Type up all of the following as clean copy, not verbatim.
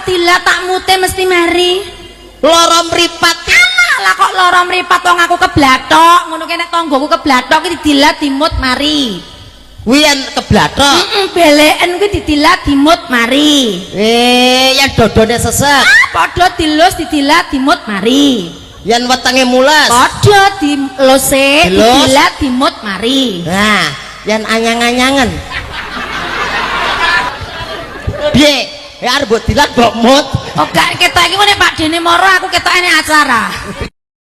tak dilat tak mute mesti mari. Lara mripat. Alah lah kok lara mripat wong aku keblathok, ngono ki nek tanggoku keblathok ki didilat dimut mari. Kuwi yen keblathok. Heeh, beleken kuwi didilat dimut mari. Eh, yen dodone sesek, Ah, padha dilus didilat dimut mari. Yen wetenge mules. Padha dilose Dilus. Didilat dimut mari. Nah, yen anyang-anyangen. Piye? Ya arep mbok dilat mbok mut. Oh gak ketok iki nek Pak Dene moro aku ketok nek acara.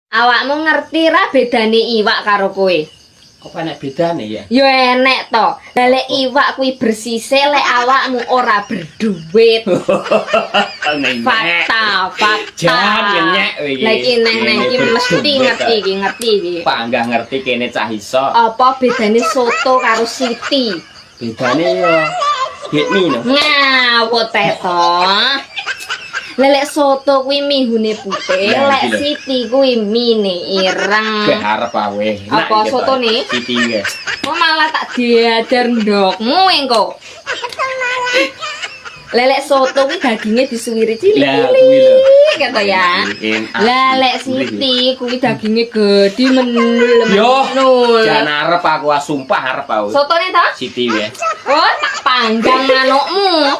Awakmu ngerti ra bedane iwak karo kowe? Kok enek bedane ya? Yo enek to. Lah lek iwak kuwi bersise, lek awakmu ora berduit. Fakta, fakta. Jan ngenyek kowe iki. Lah iki neh neh iki Kene mesti berduit, ngerti iki, ngerti iki. Panggah ngerti kene cah iso. Apa bedane soto karo siti? Bedane yo hit me no. Ngawut te to. Lah lek soto kuwi mihune putih, Lah, lek iki lho. siti kuwi mine ireng. Kowe arep awe. Apa sotone? Siti nggih. Kok malah tak diajar ndokmu engko. Lelek soto kuwi daginge disuwiri Lah kuwi lho. cilik-cilik gitu ya. Enak. Lah lek siti kuwi daginge gedhi menul Yo, menul. jan arep aku ah, sumpah arep aku. Sotone ta? Siti ya. Oh, tak panggang manukmu.